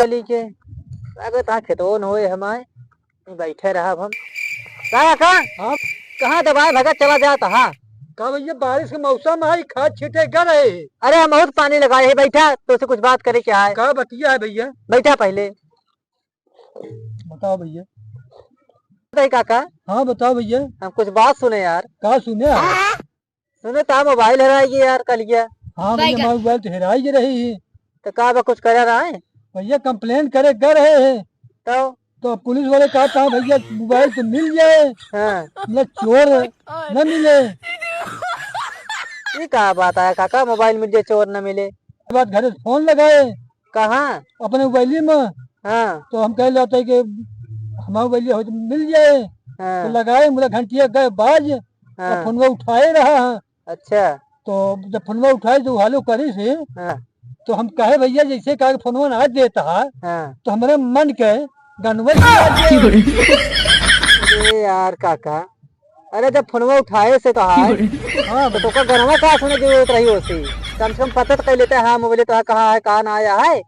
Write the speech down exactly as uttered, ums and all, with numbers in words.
चली के, अबे तहाँ खेतवन होए हमाए, बैठे रहब हम। का, का? हाँ। कहाँ दबाए भगत चला जात हा? का भैया, बारिश के मौसम है, खाद छीटे गए रहे। अरे हम बहुत पानी लगाए हैं, बैठा, तोसे कुछ बात करे क्या है? का बतिया है भैया? बैठा पहले। बताओ भैया। बताई काका। हाँ बताओ भैया। हम कुछ बात सुने यार। का सुने? सुने ता मोबाइल हेराई गई यार कलिया। हाँ भैया, बैगन। हमारा मोबाइल तो हेराई गई रही है। तो का बा, कुछ करे रहा है? भैया कंप्लेन करे गए रहे हैं। तो? तो पुलिस वाले कहा था भैया मोबाइल तो मिल जाए, हाँ। मतलब चोर न मिले। ये का बात है काका, मोबाइल मिल जाए चोर न मिले? बाद घरे से फोन लगाए। कहाँ? अपने मोबाइल में। हाँ। तो हम कह लेते कि हमारे मोबाइल हो तो मिल जाए। हाँ। तो लगाए, मुझे घंटिया गए बाज, हाँ। तो फोनवा उठाए रहा है। अच्छा। तो जब फोनवा उठाए तो हेलो करी से, हाँ। तो हम कहे भैया जैसे कहा कि फोनवा ना देता है, हाँ। तो हमारे मन के गनवा की याद है। अरे यार काका, अरे जब फोनवा उठाए से तो है, हाँ। तो तोका गनवा का सुने की जरूरत रही होती? कम से कम पता तो कर लेते, हाँ मोबाइल तो कहाँ है, कहाँ ना आया है।